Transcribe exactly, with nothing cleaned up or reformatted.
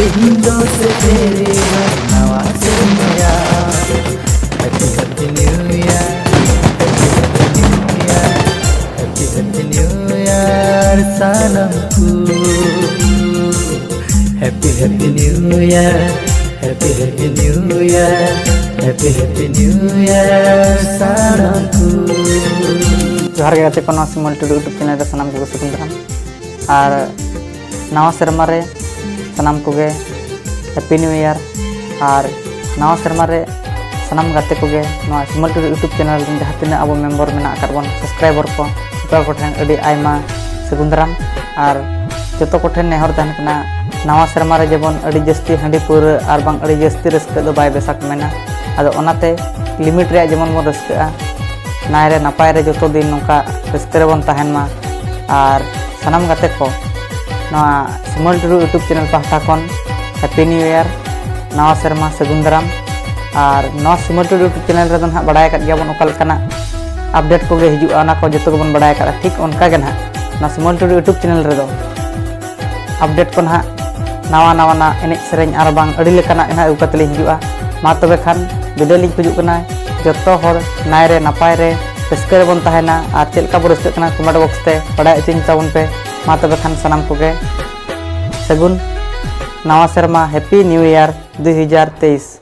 ᱤᱧ ᱫᱚ ᱥᱮᱴᱮᱨᱮᱱᱟ ᱱᱟᱣᱟ ᱥᱮᱨᱢᱟ ᱭᱟ᱾ Happy Happy New Year, Happy Happy New Year, Happy Happy New Year ᱥᱟᱱᱟᱢ ᱠᱚ᱾ Happy Happy New Year, Happy Happy New Year, Happy Happy New Year ᱥᱟᱱᱟᱢ ᱠᱚ᱾ ᱡᱚᱦᱟᱨ ᱜᱮ ᱜᱟᱛᱮ ᱠᱚ, ᱱᱚᱣᱟ ᱥᱤᱢᱚᱞ ᱴᱩᱰᱩ YouTube ᱪᱮᱱᱮᱞ ᱨᱮ ᱥᱟᱱᱟᱢ ᱠᱚᱜᱮ ᱥᱟᱹᱜᱩᱱ ᱫᱟᱨᱟᱢ᱾ ᱟᱨ ᱱᱟᱣᱟ ᱥᱮᱨᱢᱟ ᱨᱮ ᱥᱟᱱᱟᱢ ᱠᱚᱜᱮ Happy New Year᱾ ᱟᱨ ᱱᱟᱣᱟ ᱥᱮᱨᱢᱟ ᱨᱮ ᱥᱟᱱᱟᱢ ᱜᱟᱛᱮ ᱠᱚᱜᱮ ᱱᱚᱣᱟ ᱥᱤᱢᱚᱞ ᱴᱩᱰᱩ YouTube ᱪᱮᱱᱮᱞ ᱨᱮᱱ ᱡᱟᱦᱟᱸ ᱛᱤᱱᱟᱹᱜ ᱟᱵᱚ ᱢᱮᱢᱵᱚᱨ ᱢᱮᱱᱟᱜ ᱟᱠᱟᱫ ᱵᱚᱱ, ᱥᱟᱵᱥᱠᱨᱟᱭᱵᱟᱨ ᱠᱚ, ᱡᱚᱛᱚ ᱦᱚᱲ ᱠᱚᱴᱷᱮᱱ ᱟᱹᱰᱤ ᱟᱭᱢᱟ ᱥᱟᱹᱜᱩᱱ ᱫᱟᱨᱟᱢ᱾ ᱟᱨ ᱡᱚᱛᱚ ᱠᱚᱴᱷᱮᱱ ᱱᱮᱦᱚᱨ ᱛᱟᱦᱮᱱ ᱠᱟᱱᱟ, ᱱᱟᱣᱟ ᱥᱮᱨᱢᱟ ᱨᱮ ᱡᱮᱢᱚᱱ ᱟᱹᱰᱤ ᱡᱟᱹᱥᱛᱤ ᱦᱟᱺᱰᱤ ᱯᱟᱹᱣᱨᱟᱹ ᱟᱨ ᱵᱟᱝ ᱟᱹᱰᱤ ᱡᱟᱹᱥᱛᱤ ᱨᱟᱹᱥᱠᱟᱹ ᱫᱚ ᱵᱟᱭ ᱵᱮᱥᱟ ᱠᱚ ᱢᱮᱱᱟ᱾ ᱟᱫᱚ ᱚᱱᱟᱛᱮ ᱞᱤᱢᱤᱴ ᱨᱮᱭᱟᱜ ᱡᱮᱢᱚᱱ ᱵᱚᱱ ᱨᱟᱹᱥᱠᱟᱹᱜᱼᱟ, ᱱᱟᱭ ᱨᱮ ᱱᱟᱯᱟᱭ ᱨᱮ ᱡᱚᱛᱚ ᱫᱤᱱ ᱱᱚᱝᱠᱟ ᱨᱟᱹᱥᱠᱟᱹ ᱨᱮᱵᱚᱱ ᱛᱟᱦᱮᱱ ᱢᱟ᱾ ᱟᱨ ᱥᱟᱱᱟᱢ ᱜᱟᱛᱮ ᱠᱚ, ᱱᱚᱣᱟ ᱥᱤᱢᱚᱞ ᱴᱩᱰᱩ YouTube ᱪᱮᱱᱮᱞ ᱯᱟᱦᱴᱟ ᱠᱷᱚᱱ Happy New Year, ᱱᱟᱣᱟ ᱥᱮᱨᱢᱟ ᱥᱟᱹᱜᱩᱱ ᱫᱟᱨᱟᱢ᱾ ᱟᱨ ᱱᱚᱣᱟ ᱥᱤᱢᱚᱞ ᱴᱩᱰᱩ YouTube ᱪᱮᱱᱮᱞ ᱨᱮᱫᱚ ᱱᱟᱦᱟᱜ ᱵᱟᱲᱟᱭ ᱟᱠᱟᱫ ᱜᱮᱭᱟᱵᱚᱱ ᱚᱠᱟ ᱞᱮᱠᱟᱱᱟᱜ ᱟᱯᱰᱮᱴ ᱠᱚᱜᱮ ᱦᱤᱡᱩᱜᱼᱟ, ᱚᱱᱟ ᱠᱚ ᱡᱚᱛᱚ ᱜᱮᱵᱚᱱ ᱵᱟᱲᱟᱭ ᱟᱠᱟᱫᱼᱟ᱾ ᱴᱷᱤᱠ ᱚᱱᱠᱟ ᱜᱮ ᱱᱟᱦᱟᱜ ᱱᱚᱣᱟ ᱥᱤᱢᱚᱞ ᱴᱩᱰᱩ YouTube ᱪᱮᱱᱮᱞ ᱨᱮᱫᱚ ᱟᱯᱰᱮᱴ ᱠᱚ ᱱᱟᱦᱟᱜ, ᱱᱟᱣᱟ ᱱᱟᱣᱟᱱᱟᱜ ᱮᱱᱮᱡ ᱥᱮᱨᱮᱧ ᱟᱨ ᱵᱟᱝ ᱟᱹᱰᱤ ᱞᱮᱠᱟᱱᱟᱜ ᱜᱮ ᱱᱟᱦᱟᱜ ᱟᱹᱜᱩ ᱠᱟᱛᱮ ᱞᱤᱧ ᱦᱤᱡᱩᱜᱼᱟ᱾ ᱢᱟ ᱛᱚᱵᱮ ᱠᱷᱟᱱ ᱵᱤᱫᱟᱹᱭ ᱞᱤᱧ ᱠᱷᱚᱡᱚᱜ ᱠᱟᱱᱟ, ᱡᱚᱛᱚ ᱦᱚᱲ ᱱᱟᱭ ᱨᱮ ᱱᱟᱯᱟᱭ ᱨᱮ ᱨᱟᱹᱥᱠᱟᱹ ᱨᱮᱵᱚᱱ ᱛᱟᱦᱮᱱᱟ᱾ ᱟᱨ ᱪᱮᱫ ᱞᱮᱠᱟ ᱵᱚ ᱨᱟᱹᱥᱠᱟᱹᱜ ᱠᱟᱱᱟ, comment box ᱛᱮ ᱵᱟᱲᱟᱭ ᱦᱚᱪᱚᱧ ᱛᱟᱵᱚᱱ ᱯᱮ᱾ ᱢᱟ ᱛᱚᱵᱮ ᱠᱷᱟᱱ ᱥᱟᱱᱟᱢ ᱠᱚᱜᱮ ᱥᱟᱹᱜᱩᱱ ᱱᱟᱣᱟ ᱥᱮᱨᱢᱟ, Happy New Year ᱫᱩᱭ ᱦᱟᱡᱟᱨ ᱛᱮᱭᱤᱥ᱾